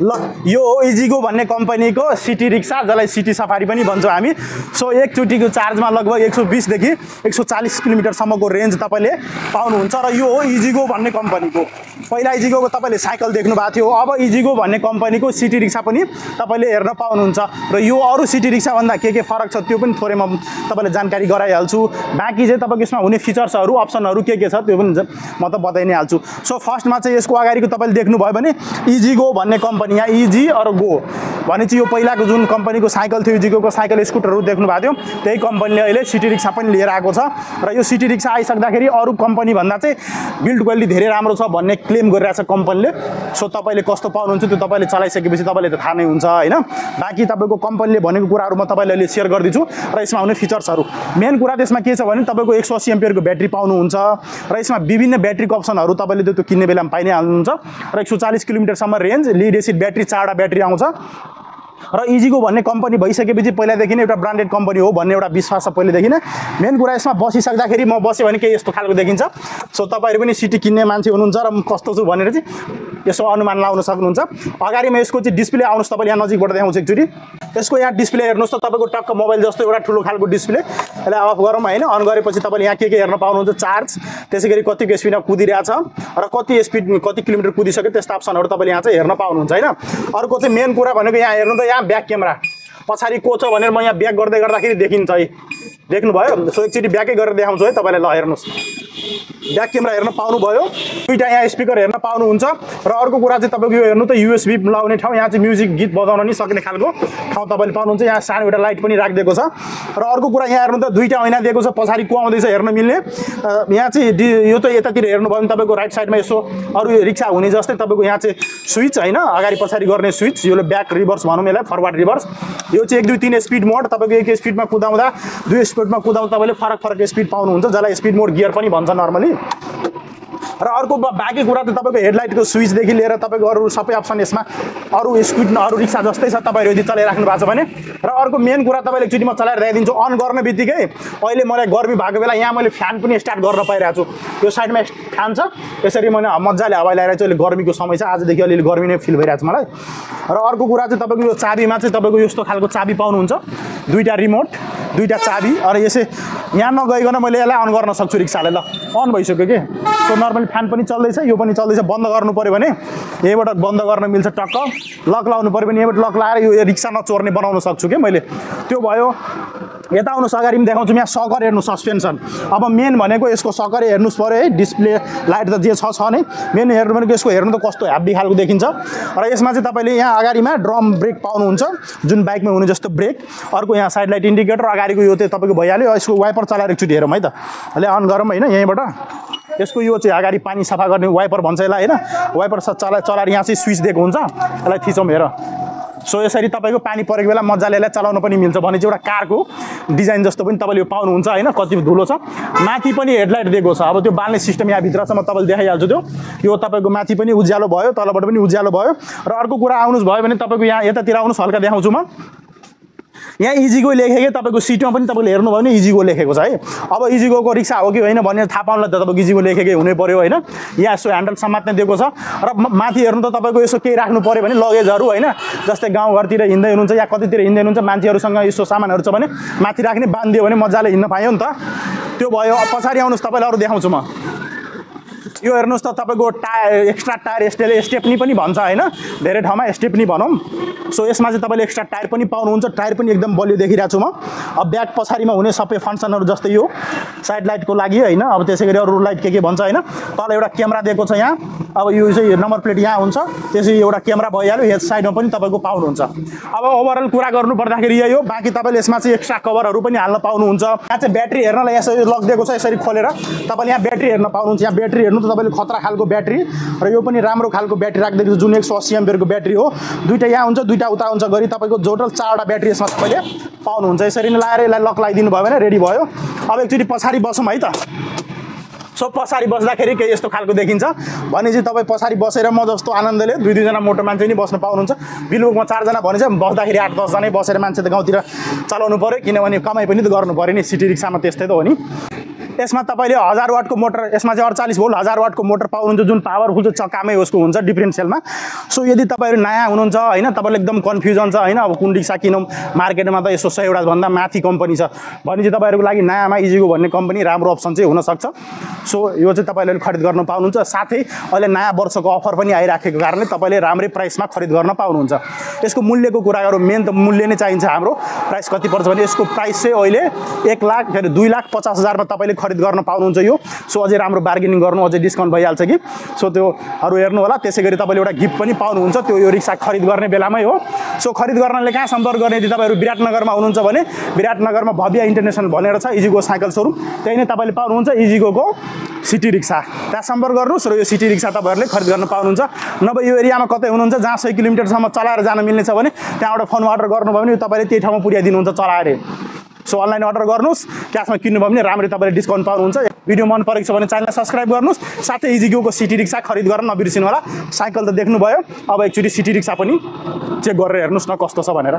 ल यो हो इजिगो भन्ने कम्पनीको सिटी रिक्सा जसलाई सिटी सफारी पनि भन्छौँ हामी। सो एकचोटिको चार्जमा लगभग 120 देखि 140 किलोमिटरसम्मको रेन्ज तपाईँले पाउनुहुन्छ र यो हो इजिगो भन्ने कम्पनीको। पहिला इजिगोको तपाईँले साइकल देख्नु भएको थियो, अब इजिगो भन्ने कम्पनीको सिटी रिक्सा पनि तपाईँले हेर्न पाउनुहुन्छ र यो अरू सिटी रिक्साभन्दा के फरक छ त्यो पनि थोरै म तपाईँलाई जानकारी गराइहाल्छु। बाँकी चाहिँ तपाईँको यसमा हुने फिचर्सहरू अप्सनहरू के छ त्यो पनि म त बताइ नै हाल्छु। सो फर्स्टमा चाहिँ यसको अगाडिको तपाईँले देख्नुभयो भने इजिगो भन्ने कम्पनी, यहाँ इजी अर गो भनेपछि यो पहिलाको जुन कम्पनीको साइकल थियो इजिगोको साइकल स्कुटरहरू देख्नु भएको थियो त्यही कम्पनीले अहिले सिटी रिक्सा पनि लिएर आएको छ र यो सिटी रिक्सा आइसक्दाखेरि अरू कम्पनीभन्दा चाहिँ बिल्ड क्वालिटी धेरै राम्रो छ भन्ने क्लेम गरिरहेछ कम्पनीले। सो तपाईँले कस्तो पाउनुहुन्छ त्यो तपाईँले चलाइसकेपछि तपाईँले त थाहा नै हुन्छ होइन। बाँकी तपाईँको कम्पनीले भनेको कुराहरू म तपाईँले अहिले सेयर गरिदिन्छु र यसमा हुने फिचर्सहरू। मेन कुरा त्यसमा के छ भने तपाईँको 180 एम्पियरको ब्याट्री पाउनुहुन्छ र यसमा विभिन्न ब्याट्रीको अप्सनहरू तपाईँले त्यो किन्ने बेलामा पाइ नै हाल्नुहुन्छ र 140 किलोमिटरसम्म रेन्ज, लिड एसिड ब्याट्री 4वटा ब्याट्री आउँछ र इजिगो भन्ने कम्पनी भइसकेपछि पहिलादेखि नै एउटा ब्रान्डेड कम्पनी हो भन्ने एउटा विश्वास छ पहिलेदेखि नै। मेन कुरा यसमा बसिसक्दाखेरि म बसेँ भने के यस्तो खालको देखिन्छ। सो तपाईँहरू पनि सिटी किन्ने मान्छे हुनुहुन्छ र म कस्तो छु भनेर चाहिँ यसो अनुमान लाउन सक्नुहुन्छ। अगाडिमा यसको चाहिँ डिस्प्ले आउनुहोस्, तपाईँले यहाँ नजिकबाट देखाउँछु एकचोटि। यसको यहाँ डिस्प्ले हेर्नुहोस् त, तपाईँको टक्क मोबाइल जस्तो एउटा ठुलो खालको डिस्प्ले। यसलाई अफ गरौँ होइन, अन गरेपछि तपाईँले यहाँ के हेर्न पाउनुहुन्छ, चार्ज, त्यसै गरी कतिको स्पिडमा कुदिरहेछ र कति स्पिड कति किलोमिटर कुदिसक्यो त्यस्ता अप्सनहरू तपाईँले यहाँ चाहिँ हेर्न पाउनुहुन्छ होइन। अर्को चाहिँ मेन कुरा भनेको यहाँ हेर्नु त, यहाँ ब्याक क्यामेरा पछाडि को छ भनेर म यहाँ ब्याक गर्दै गर्दाखेरि देखिन्छ है, देख्नुभयो। सो एकचोटि ब्याकै गरेर देखाउँछु है तपाईँलाई। ल हेर्नुहोस्, ब्याक क्यामेरा हेर्न पाउनुभयो, दुईवटा यहाँ स्पिकर हेर्न पाउनुहुन्छ र अर्को कुरा चाहिँ तपाईँको यो हेर्नु त युएसबी लाउने ठाउँ, यहाँ चाहिँ म्युजिक गीत बजाउन नि सक्ने खालको ठाउँ तपाईँले पाउनुहुन्छ। यहाँ सानो एउटा लाइट पनि राखिदिएको छ र अर्को कुरा यहाँ हेर्नु त दुईवटा ऐना दिएको छ, पछाडि को आउँदैछ हेर्न मिल्ने। यहाँ चाहिँ यो त यतातिर हेर्नुभयो भने तपाईँको राइट साइडमा यसो अरू रिक्सा हुने जस्तै तपाईँको यहाँ चाहिँ स्विच होइन, अगाडि पछाडि गर्ने स्विच, यो ब्याक रिभर्स भनौँ यसलाई, फरवर्ड रिभर्स। यो चाहिँ 1 2 3 स्पिड मोड, तपाईँको एक स्पिडमा कुदाउँदा 2 स्पिडमा कुदाउँदा तपाईँले फरक स्पिड पाउनुहुन्छ, जसलाई स्पिड मोड गियर पनि भन्छ नर्मली। र अर्को बाँकी कुरा त तपाईँको हेडलाइटको स्विचदेखि लिएर तपाईँको अरू सबै अप्सन यसमा अरू स्कुट अरू रिक्सा जस्तै छ तपाईँहरू यदि चलाइराख्नु भएको छ भने। र अर्को मेन कुरा तपाईँले एकचोटि म चलाएर देखाइदिन्छु। अन गर्ने बित्तिकै अहिले मलाई गर्मी भएको बेला यहाँ मैले फ्यान पनि स्टार्ट गर्न पाइरहेको छु। यो साइडमा फ्यान छ, यसरी मैले मजाले हावा ल्याइरहेको छु। अहिले गर्मीको समय छ, आजदेखि अलिअलि गर्मी नै फिल भइरहेको छ मलाई। र अर्को कुरा चाहिँ तपाईँको यो चाबीमा चाहिँ तपाईँको यस्तो खालको चाबी पाउनुहुन्छ, दुईवटा रिमोट, दुईवटा चाबी। र यसै यहाँ नगइकन मैले यसलाई अन गर्न सक्छु रिक्साले। ल अन भइसक्यो कि। सो नर्मली फ्यान पनि चल्दैछ, यो पनि चल्दैछ। बन्द गर्नु पऱ्यो भने यहीँबाट बन्द गर्न मिल्छ टक्क, लक लाउनु पऱ्यो भने यहीँबाट लक लाएर यो रिक्सा नचोर्ने बनाउन सक्छु कि मैले। त्यो भयो। यता आउनुहोस्, अगाडि पनि देखाउँछु। यहाँ सकर हेर्नु, सस्पेन्सन। अब मेन भनेको यसको सकर हेर्नुहोस् पऱ्यो है, डिस्प्ले लाइट त जे छ नै। मेन हेर्नु भनेको यसको हेर्नु त कस्तो ह्याप्पी खालको देखिन्छ। र यसमा चाहिँ तपाईँले यहाँ अगाडिमा ड्रम ब्रेक पाउनुहुन्छ, जुन बाइकमा हुने जस्तो ब्रेक। अर्को यहाँ साइड लाइट इन्डिकेटर, अगाडिको यो चाहिँ तपाईँको भइहाल्यो। यसको वाइपर चलाएर एकचोटि हेरौँ है त, अहिले अन गरौँ होइन यहीँबाट। यसको यो चाहिँ अगाडि पानी सफा गर्ने वाइपर भन्छ यसलाई होइन, वाइपर चलाएर यहाँ चाहिँ स्विच दिएको हुन्छ, यसलाई थिचौँ हेर। सो यसरी तपाईँको पानी परेको बेला मजाले यसलाई चलाउन पनि मिल्छ भने चाहिँ एउटा कारको डिजाइन जस्तो पनि तपाईँले यो पाउनुहुन्छ होइन। कति धुलो छ, माथि पनि हेडलाइट दिएको छ। अब त्यो बाल्ने सिस्टम यहाँ भित्र छ, म तपाईँले देखाइहाल्छु। त्यो यो तपाईँको माथि पनि उज्यालो भयो, तलबाट पनि उज्यालो भयो। र अर्को कुरा आउनुहोस् भयो भने तपाईँको यहाँ यतातिर आउनुहोस्, हल्का देखाउँछु म। यहाँ इजिगो लेखेको तपाईँको सिटमा पनि तपाईँले हेर्नुभयो भने इजिगो लेखेको छ है। अब इजिगोको रिक्सा हो कि होइन भनेर थाहा पाउनुलाई त तपाईँको इजिगो लेखेकै हुनै पऱ्यो होइन। यहाँ यसो ह्यान्डल समात्ने दिएको छ र माथि हेर्नु त तपाईँको यसो केही राख्नु पऱ्यो भने लगेजहरू होइन, जस्तै गाउँघरतिर हिँड्दै हुनुहुन्छ या कतितिर हिँड्दै हुनुहुन्छ मान्छेहरूसँग यसो सामानहरू छ भने माथि राख्ने बाँधिदियो भने मजाले हिँड्न पायो नि त। त्यो भयो। पछाडि आउनुहोस्, तपाईँलाई अरू देखाउँछु म। यो हेर्नुहोस् त तपाईँको टायर, एक्स्ट्रा टायर स्टेप्नी पनि भन्छ होइन, धेरै ठाउँमा स्टेप्नी भनौँ। सो यसमा चाहिँ तपाईँले एक्स्ट्रा टायर पनि पाउनुहुन्छ। टायर पनि एकदम बलियो देखिरहेको छु म। अब ब्याक पछाडिमा हुने सबै फङ्सनहरू जस्तै यो साइड लाइटको लागि होइन, अब त्यसै गरी अरू लाइट के भन्छ होइन। तल एउटा क्यामेरा दिएको छ यहाँ, अब यो चाहिँ नम्बर प्लेट यहाँ हुन्छ, त्यसै एउटा क्यामेरा भइहाल्यो। हेड साइडमा पनि तपाईँको पाउनुहुन्छ। अब ओभरअल कुरा गर्नु पर्दाखेरि यही हो। बाँकी तपाईँले यसमा चाहिँ एक्स्ट्रा कभरहरू पनि हाल्न पाउनुहुन्छ। यहाँ चाहिँ ब्याट्री हेर्नलाई यसरी लक दिएको छ, यसरी खोलेर तपाईँले यहाँ ब्याट्री हेर्न पाउनुहुन्छ। यहाँ ब्याट्री हेर्नु त तपाईँले खतरा खालको ब्याट्री र यो पनि राम्रो खालको ब्याट्री राखिदिएको छ, जुन 180 एम्पियरको ब्याट्री हो। दुईवटा यहाँ हुन्छ, दुईवटा उता हुन्छ गरी तपाईँको टोटल 4वटा ब्याट्री यसमा तपाईँले पाउनुहुन्छ। यसरी नै लाएर यसलाई लक लगाइदिनु भयो भने रेडी भयो। अब एकचोटि पछाडि बसौँ है त। सो पछाडि बस्दाखेरि केही यस्तो खालको देखिन्छ भने चाहिँ तपाईँ पछाडि बसेर म जस्तो आनन्दले 2-2 जना मोटो मान्छे नि बस्न पाउनुहुन्छ। बिलबुकमा 4 जना भने चाहिँ बस्दाखेरि 8-10 जना बसेर मान्छे त गाउँतिर चलाउनु पऱ्यो, किनभने कमाइ पनि त गर्नु पऱ्यो नि। सिटी रिक्सामा त्यस्तै त हो नि। यसमा तपाईँले 1000 वाटको मोटर, यसमा चाहिँ 48 भोल्ट 1000 वाटको मोटर पाउनुहुन्छ, जुन पावरफुल चाहिँ चक्कामै उसको हुन्छ डिफरेन्सियलमा। सो यदि तपाईँहरू नयाँ हुनुहुन्छ होइन, तपाईँले एकदम कन्फ्युजन छ होइन, अब कुन रिक्सा किनौँ, मार्केटमा त यसो 100 वटा भन्दा माथि कम्पनी छ भने चाहिँ तपाईँहरूको लागि नयाँमा इजिगो भन्ने कम्पनी राम्रो अप्सन चाहिँ हुनसक्छ। सो यो चाहिँ तपाईँले खरिद गर्न पाउनुहुन्छ। साथै अहिले नयाँ वर्षको अफर पनि आइराखेको कारणले तपाईँले राम्रै प्राइसमा खरिद गर्न पाउनुहुन्छ। यसको मूल्यको कुरा गरौँ, मेन त मूल्य नै चाहिन्छ हाम्रो। प्राइस कति पर्छ भने यसको प्राइस चाहिँ अहिले 2,50,000मा तपाईँले खरिद गर्न पाउनुहुन्छ यो। सो अझै राम्रो बार्गेनिङ गर्नु, अझै डिस्काउन्ट भइहाल्छ कि। सो त्योहरू हेर्नु होला। त्यसै गरी तपाईँले एउटा गिफ्ट पनि पाउनुहुन्छ, त्यो यो रिक्सा खरिद गर्ने बेलामै हो। सो खरिद गर्नले कहाँ सम्पर्क गर्ने, यदि तपाईँहरू विराटनगरमा हुनुहुन्छ भने विराटनगरमा भव्य इन्टरनेसनल भनेर छ इजिगो साइकल सोरुम, त्यही नै तपाईँले पाउनुहुन्छ इजिगोको सिटी रिक्सा। त्यहाँ सम्पर्क गर्नुहोस् र यो सिटी रिक्सा तपाईँहरूले खरिद गर्न पाउनुहुन्छ। नभए यो एरियामा कतै हुनुहुन्छ जहाँ 100 किलोमिटरसम्म चलाएर जान मिल्ने छ भने त्यहाँबाट फोन अर्डर गर्नुभयो भने तपाईँले त्यही ठाउँमा पुर्याइदिनुहुन्छ चलाएर। सो अनलाइन अर्डर गर्नुहोस्, क्यासमा किन्नुभयो भने राम्ररी तपाईँले डिस्काउन्ट पाउनुहुन्छ। भिडियो मन परेको छ भने च्यानललाई सब्सक्राइब गर्नुहोस्। साथै इजिगोको सिटी रिक्सा खरिद गर्न नबिर्सिनु होला। साइकल त देख्नुभयो, अब एकचोटि सिटी रिक्सा पनि चेक गरेर हेर्नुहोस् न कस्तो छ भनेर।